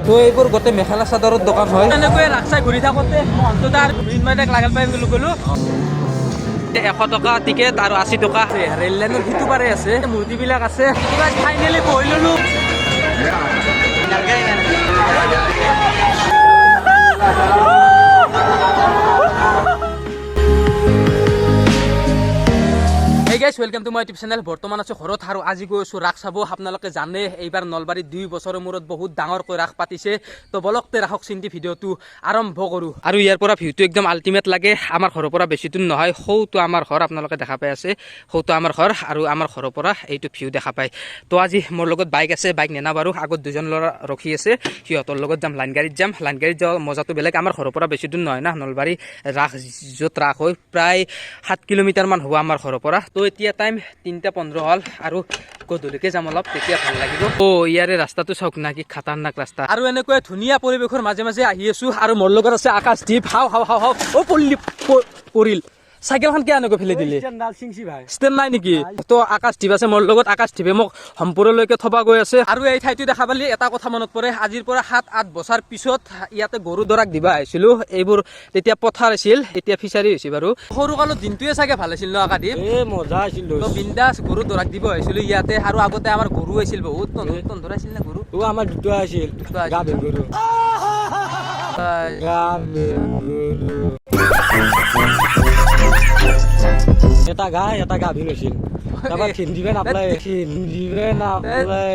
তো এইবোৰ গোটেই মেখেলা চাদৰৰ দোকান হয়। এনেকৈ ৰাস চাই ঘূৰি থাকোঁতে মহন্তদাৰ মৃন্ময়দাক লাগাল পাই গ'লো। 100 টকা টিকেট আৰু 80 টকা। ৰেল লাইনৰ সিটো পাৰে আছে, মূৰ্তিবিলাক আছে। ফাইনেলি বহি ললো। Hey guys, welcome to my YouTube channel. বৰ্তমান আছোঁ ঘৰত আৰু আজি গৈ আছোঁ ৰাস চাব। আপোনালোকে জানে, এইবাৰ নলবাৰীত 2 বছৰৰ মূৰত বহুত ডাঙৰকৈ ৰাস পাতিছে। তো বলক তে ৰাসক চিন্তি ভিডিঅ'টো আৰম্ভ কৰোঁ। আৰু ইয়াৰ পৰা ভিউটো একদম আল্টিমেট লাগে। আমাৰ ঘৰৰ পৰা বেছি দূৰ নহয়। সৌটো আমাৰ ঘৰ, আপোনালোকে দেখা পাই আছে, সৌটো আমাৰ ঘৰ আৰু আমাৰ ঘৰৰ পৰা এইটো ভিউ দেখা পায়। তো আজি মোৰ লগত বাইক আছে, বাইক নেনা বাৰু। আগত দুজন ল'ৰা ৰখি আছে, সিহঁতৰ লগত যাম, লাইন গাড়ীত যাম। লাইন গাড়ীত যোৱা মজাটো বেলেগ। আমাৰ ঘৰৰ পৰা বেছি দূৰ নহয় না নলবাৰী ৰাস য'ত ৰাস হয়, প্ৰায় 7 কিলোমিটাৰমান হ'ব আমাৰ ঘৰৰ পৰা। তো এতিয়া টাইম 3টা 15 হ'ল আৰু গধূলিকে যাম অলপ, তেতিয়া ভাল লাগিব। অ' ইয়াৰে ৰাস্তাটো চাওক না, কি খাতাৰনাক ৰাস্তা। আৰু এনেকৈ ধুনীয়া পৰিৱেশৰ মাজে মাজে আহি আছো আৰু মোৰ লগত আছে আকাশদ্বীপ। হাও হাও হাও হাও, অ' পল্লি পৰিল। চাইকেলখন কিয় এনেকৈ ফেলি দিলি? ষ্টেণ্ড নাই নেকি? তো আকাশদ্বীপ আছে মোৰ লগত। আকাশদ্বীপে মোক সম্পূৰ্ণলৈকে থবা গৈ আছে। আৰু এই ঠাইটো দেখা পালি এটা কথা মনত পৰে। আজিৰ পৰা 7-8 বছৰ পিছত ইয়াতে গৰু দৰাক দিবা আহিছিলো। এইবোৰ তেতিয়া পথাৰ আছিল, এতিয়া ফিচাৰী হৈছে বাৰু। সৰু কালত দিনটোৱে চাগে ভাল আছিল ন আকাশদ্বীপ? এ মজা আছিল। তো বিন্দাছ গৰু দৰাক দিব আহিছিলো ইয়াতে। আৰু আগতে আমাৰ গৰু আছিল বহুত। তহঁতৰ আছিল নে গৰু? ও, আমাৰ দুটা আছিল। দুটা আছিল। গাভীন গৰু। গাভীন গৰু, এটা গাই এটা গাভীন হৈছিল। তাৰপৰা খিন্দিবে নাপালে, খিন্দিবে নাপালে।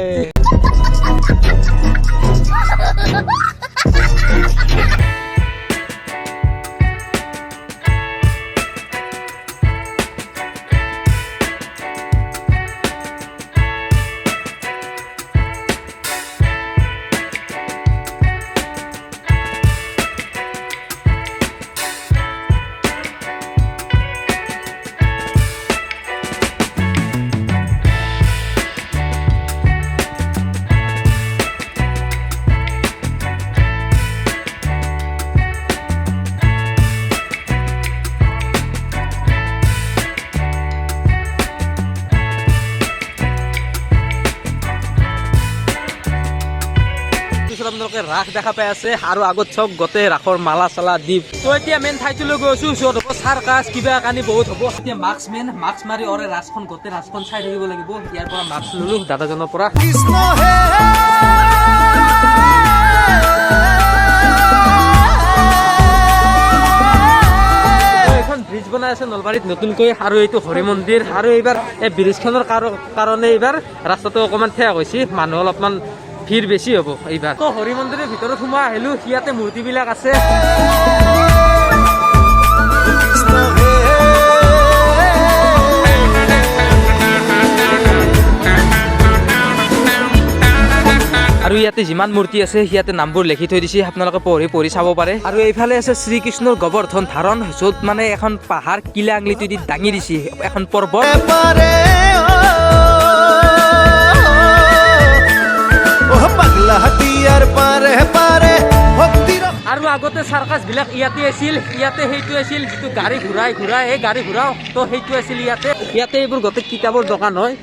পিছত আপোনালোকে ৰাস দেখা পাই আছে আৰু আগত চব গোটেই ৰাসৰ মালা চালা দ্বীপ। তো এতিয়া মেইন ঠাইটোলৈ গৈ আছো, য'ত হ'ব চাৰ্কাছ, কিবা কানি বহুত হ'ব। এতিয়া মাস্ক মেইন, মাস্ক মাৰি অৰে ৰাসখন, গোটেই ৰাসখন চাই থাকিব লাগিব। ইয়াৰ পৰা মাস্ক ললো দাদাজনৰ পৰা। কৃষ্ণ হে। তো এইখন ব্ৰিজ বনাই আছে নলবাৰীত নতুনকৈ আৰু এইটো হৰি মন্দিৰ। আৰু এইবাৰ এই ব্ৰিজখনৰ কাৰণে এইবাৰ ৰাস্তাটো অকণমান ঠেক হৈছে, মানুহ অলপমান ভিৰ বেছি হ'ব এইবাৰ। তো হৰি মন্দিৰৰ ভিতৰত সোমাই আহিলো, ইয়াতে মূৰ্তিবিলাক আছে। কৃষ্ণ হে। আৰু ইয়াতে যিমান মূৰ্তি আছে, ইয়াতে নামবোৰ লিখি থৈ দিছে, আপোনালোকে পঢ়ি পঢ়ি চাব পাৰে। আৰু এইফালে আছে শ্ৰীকৃষ্ণৰ গোবৰ্ধন ধাৰণ, য'ত মানে এখন পাহাৰ কিলা আঙুলিটো দি দাঙি দিছে, এখন পৰ্বত। পাৰে ও পাগলা হাতিয়াৰ পাৰে পাৰে ভক্তিৰ আৰু আগতে চাৰ্কাছ বিলাক ইয়াতে আছিল। ইয়াতে সেইটো আছিল যিটো গাড়ী ঘূৰাই ঘূৰাই, এই গাড়ী ঘূৰাও, তো সেইটো আছিল ইয়াতে। ইয়াতে এইবোৰ গোটেই কিতাপৰ দোকান হয়।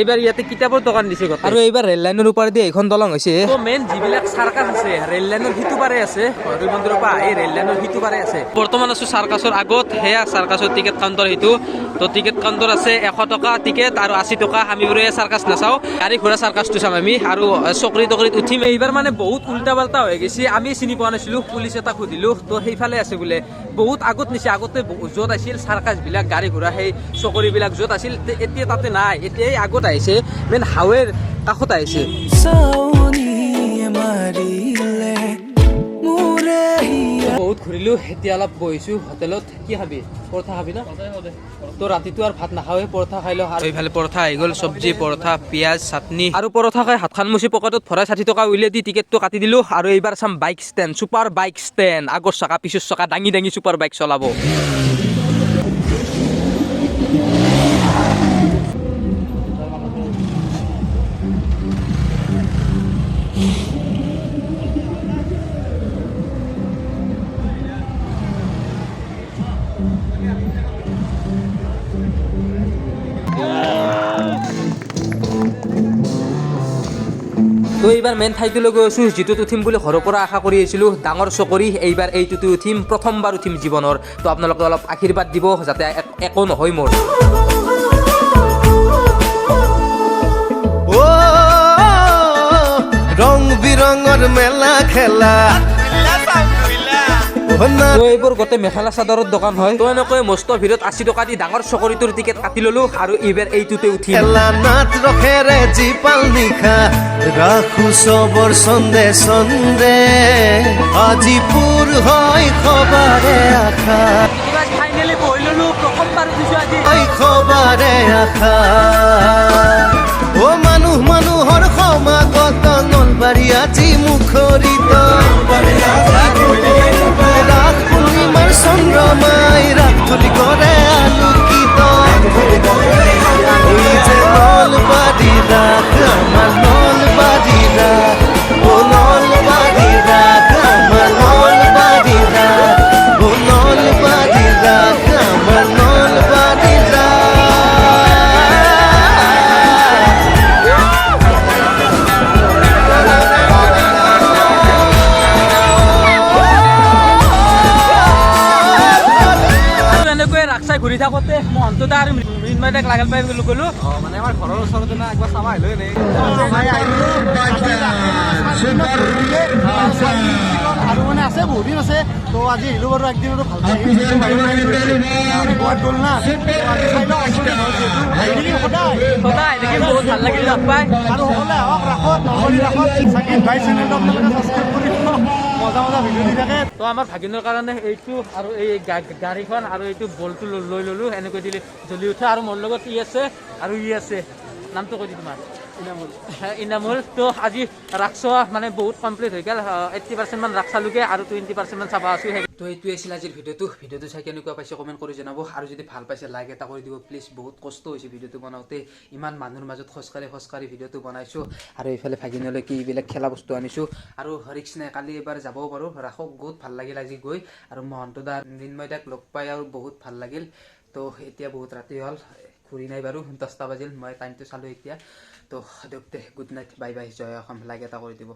এইবাৰ ইয়াতে কিতাপৰ দোকান দিছে গোটেই। আৰু এইবাৰ ৰেল লাইনৰ ওপৰেদি এইখন দলং হৈছে। তো মেইন যিবিলাক চাৰ্কাছ আছে, ৰেল লাইনৰ সিটো পাৰে আছে। হৰি মন্দিৰৰ পৰা আহি ৰেল লাইনৰ সিটো পাৰে আছে। বৰ্তমান আছো চাৰ্কাছৰ আগত। সেয়া চাৰ্কাছৰ টিকেট কাউণ্টাৰ সেইটো। তো টিকেট কাউণ্টাৰ আছে, 100 টকা টিকেট আৰু 80 টকা। আমি বোৰে চাৰ্কাছ নাচাওঁ, গাড়ী ঘোঁৰা চাৰ্কাছটো চাম আমি আৰু চকৰি তকৰিত উঠিম। এইবাৰ মানে বহুত উল্টা পাল্টা হৈ গৈছে, আমি চিনি পোৱা নাছিলো। পুলিচ এটা সুধিলো, তো সেইফালে আছে বোলে, বহুত আগত নিছে। আগতে য'ত আছিল চাৰ্কাছ বিলাক, গাড়ী ঘোঁৰা, সেই চকৰিবিলাক য'ত আছিল, এতিয়া তাতে নাই। এতিয়া এই আগত আহিছে, মেইন হাৱেৰ কাষত আহিছে। চাউনিয়ে মাৰিলে মোৰে হিয়া। বহুত ঘূৰিলো, এতিয়া অলপ বহিছো হোটেলত। কি খাবি? পৰঠা খাবি না? তো ৰাতিটো আৰু ভাত নাখাওৱে, পৰঠা খাই লওঁ। আৰু এইফালে পৰঠা আহি গ'ল, চব্জি, পৰঠা, পিঁয়াজ, চাটনি। আৰু পৰঠা খাই হাতখন মুচি পকেটত ভৰাই 60 টকা উলিয়াই দি টিকেটটো কাটি দিলো। আৰু এইবাৰ চাম bike stand, super bike stand. আগৰ চকা পিছৰ চকা দাঙি দাঙি ছুপাৰ বাইক চলাব। তো তো এইবাৰ মেইন ঠাইটোলৈ গৈ আছোঁ, যিটোত উঠিম বুলি ঘৰৰ পৰা আশা কৰি আহিছিলোঁ, ডাঙৰ চকৰি। এইবাৰ এইটোতে উঠিম, প্ৰথমবাৰ উঠিম জীৱনৰ। তো আপোনালোকে অলপ আশীৰ্বাদ দিব যাতে একো নহয় মোৰ। অ ৰং বিৰঙৰ মেলা খেলা। তো এইবোৰ গোটেই মেখেলা চাদৰৰ দোকান হয়। তো এনেকৈ মস্ত ভিৰত 80 টকা দি ডাঙৰ চকৰিটোৰ টিকেট কাটি ললো আৰু এইবাৰ এইটোতে উঠিম। খেলা নাট ৰখেৰে জীপাল নিশা, ৰাখো চবৰ চন্দে চন্দে, আজি পুৰ হয় সবাৰে আশা। ফাইনেলি বহি ললো, প্ৰথমবাৰ উঠিছো আজি। সবাৰে আশা। অ মানুহ মানুহৰ সমাগত, নলবাৰী আজি মুখৰিত। ৰাস পূৰ্ণিমাৰ চন্দ্ৰমাই ৰাস তুলি কৰে আলোকিত। এই যে নলবাৰী ৰাস, আমাৰ নলবাৰী ৰাস। অ নলবাৰী ৰাস, আমাৰ নলবাৰী ৰাস। অ নলবাৰী ৰাস, আমাৰ নলবাৰী ৰাস। আৰু এনেকৈ ৰাস চাই ঘূৰি থাকোঁতে মহন্ত দা আৰু মৃন্ময় দাক লাগাল পাই গ'লো। মানে আমাৰ ঘৰৰ ওচৰতে না, একবাৰ চাব আহিলো এনেই। আৰু মানে আছে, বহুত দিন আছে। তো আজি আহিলো বাৰু, একদিন আৰু ভালকে গোৱাত গ'ল না, আজি চাই লওঁ। সদায় সদায় আহি থাকিম, বহুত ভাল লাগিল লগ পাই। আৰু সকলোৱে আহক ৰাসত, নলবাৰী ৰাসত। চাকিব ভাই চেনেলটো আপোনালোকে ছাবস্ক্ৰাইব কৰিব, মজা মজা ভিডিঅ' দি থাকে। তো আমাৰ ভাগিনৰ কাৰণে এইটো আৰু এই গাড়ীখন আৰু এইটো বলটো লৈ ললো, এনেকৈ দিলে জ্বলি উঠে। আৰু মোৰ লগত ই আছে আৰু ই আছে, নামটো কৈ দি তোমাৰ। ইনামুল। ইনামুল। তো আজি ৰাস চোৱা মানে বহুত কমপ্লিট হৈ গ'ল, 80% মান ৰাস চালোগে আৰু 20% মান চাব আছো। তো এইটোৱে আছিল আজিৰ ভিডিঅ'টো। ভিডিঅ'টো চাই কেনেকুৱা পাইছে কমেণ্ট কৰি জনাব, আৰু যদি ভাল পাইছে লাইক এটা কৰি দিব প্লিজ। বহুত কষ্ট হৈছে ভিডিঅ'টো বনাওঁতে, ইমান মানুহৰ মাজত খোজকাঢ়ি খোজকাঢ়ি ভিডিঅ'টো বনাইছোঁ। আৰু এইফালে ভাগিনলৈ কি এইবিলাক খেলা বস্তু আনিছোঁ। আৰু ৰিক্স নাই, কালি এবাৰ যাবও পাৰোঁ ৰাসক। বহুত ভাল লাগিল আজি গৈ, আৰু মহন্ত দা মৃন্ময় দাক লগ পাই আৰু বহুত ভাল লাগিল। তো এতিয়া বহুত ৰাতি হ'ল, ঘূৰি নাই বাৰু, 10টা বাজিল, মই টাইমটো চালোঁ এতিয়া। তো দিয়ক তে, গুড নাইট, বাই বাই, জয় অসম, লাইক এটা কৰি দিব।